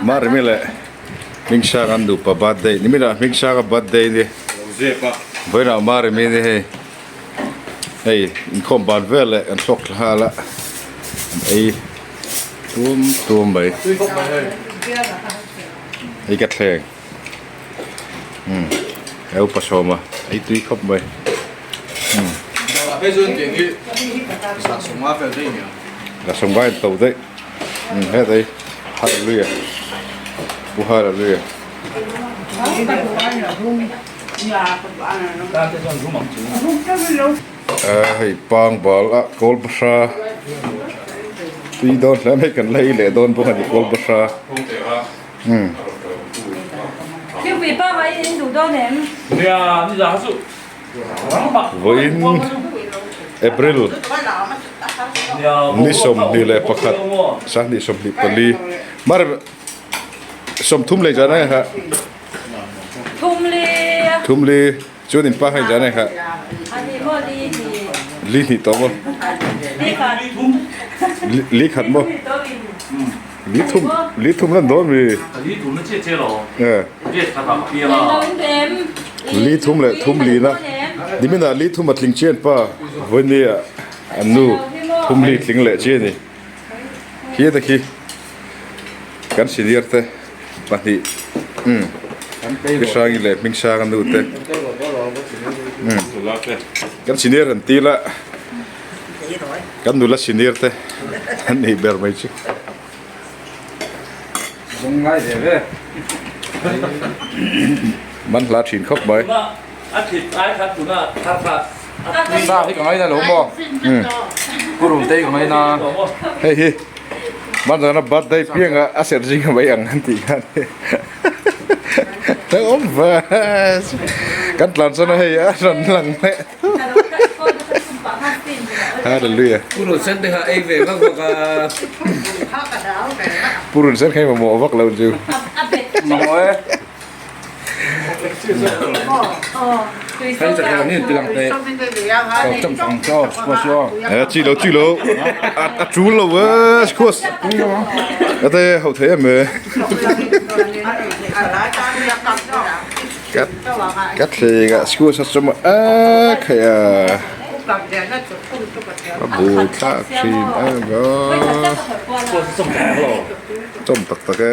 Marimi leh Hmingsanga an nupa birthday ni minah Hmingsanga birthday ni vawiinah Marimi ni hei hei inkhawm ban vel leh an thlawk thla nghal a an ei tum tum mai hei ka thleng umm he upa sawma ei tui khawp mai umm. Zasawmnga in to daih umm hetah hi hallelujah pu hallelujah. Ahh hei pangbal a kawl bahra tui dawn hle mai kan la ei leh dawn bawk a ni kawl bahra umm. Vawiin April ni 21 2024 mar 30 leh zan a kha thumli chuan in pa kha in zan a kha li hnih tawh maw li khat maw li thum li thum lan dawn mi Li thum leh thum lina niminah li thum a tling chian pa vawinia an nu thum li tling leh chi a ni. Khi te khi kan senior te pahnih umm Hrisangin leh Hmingsanga nu te umm kan senior an til a kan nula senior te an nih ber mai chu. Zung ngai ve ve. Man hla thin khawp mai. A thit ai khan tuna thar kha a tui. Sa hi ka ngaina lo maw? Purun te hi ka ngaina. Hei hi Manzana birthday pianga a serh zinga mai ang an tih khan a awm va kan tlan chuan hei a rawn lang leh. Hallelujah. Purun sen te kha ei ve vak vak a. Purun sen kha i mamawh vak lo chu. Mamawh e. Hei tak hian in tilang te ko cham chang cho ko sio. Eh chi lo chi lo. A chul lo e squash. Ate ho thei em e. Ka ka thleng ah school sa chawm a khaih a a bul thlak thin a chawm tak tak e.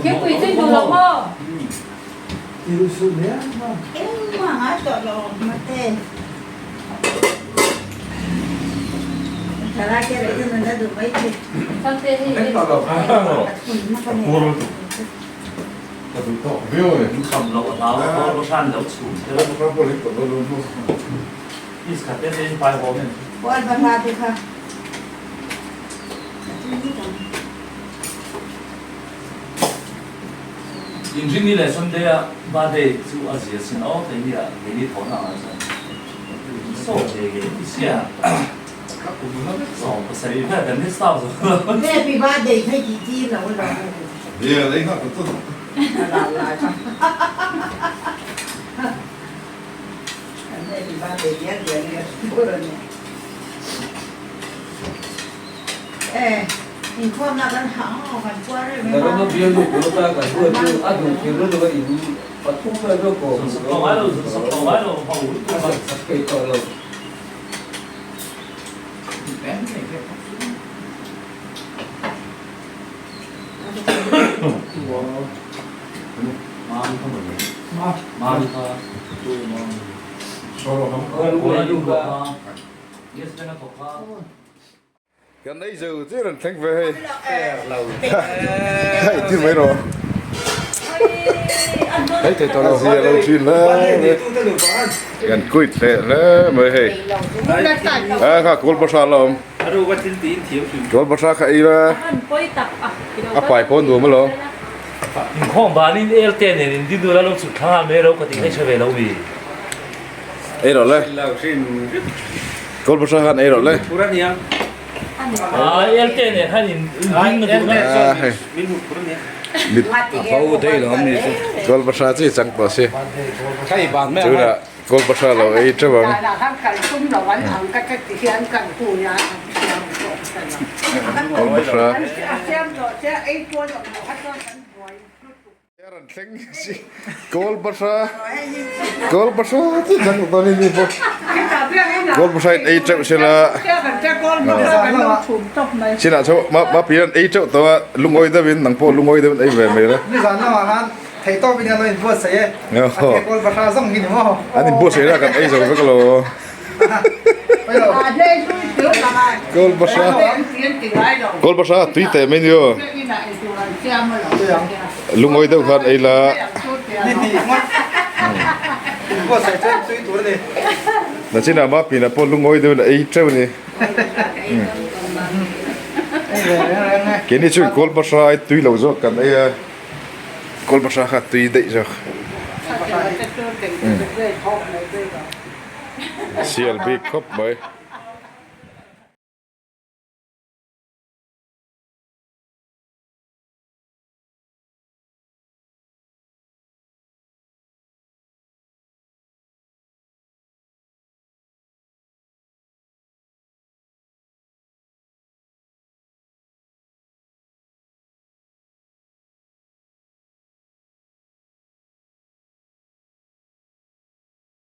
Thingpui chu duh lo maw? Inrinni leh Sunday a birthday chu a zia sin aw keini ah keini thawhna ang ah chuan saw ve ngei ni sia 17 vel kan ni staff zo Happy birthday phei tih tir lo lo. Bia lei nghak tut tut. Happy birthday dial dial dial tur a ni. Kan ei zo chiah rawn thleng ve hei. Hei ti mai rawh. Hei thei tawh lo. A zia lo thin hle mai. Kan quit hle hle mai hei. A kha kawl bahra la awm. Kawl bahra kha ei la. A pai pawh nuam alawm. Inkhawm vanin el te nen in din ula lo chhuk thla nghal mai ro ka tih kha i hre ve lo mi. Ei rawh le. Kawl bahra khan ei rawh le. Ah, el te nen khan in in ding na duh na. Ah, hei. Mit A bo thei lo mi chu. Kawl bahra chi chang tawh si. Tunah kawl bahra lo ei teuh ang. Kawl bahra. An thleng si kawl bahra kawl bahra chi chang tawh ni ni pawh kawl bahra in ei teuh sela chinah chuan ma ma pian ei teuh tawh a lungawi deuh in nang pawh lungawi deuh in ei ve mai la nizan lamah khan thei tawp in an lo inbuatsaih e a thei kawl bahra zawng hi ni maw an inbuatsaih la kan ei zo vek lo Kawl bahra Kawl bahra tui teh mai ni aw lungawi deuh khan ei la nachinah mah pinah pawh lungawi deuhin a ei teuh a ni keini chuan kawl bahra ai tui lo zawk kan ei a kawl bahra kha tui daih zawk. Sial bik khawp mai.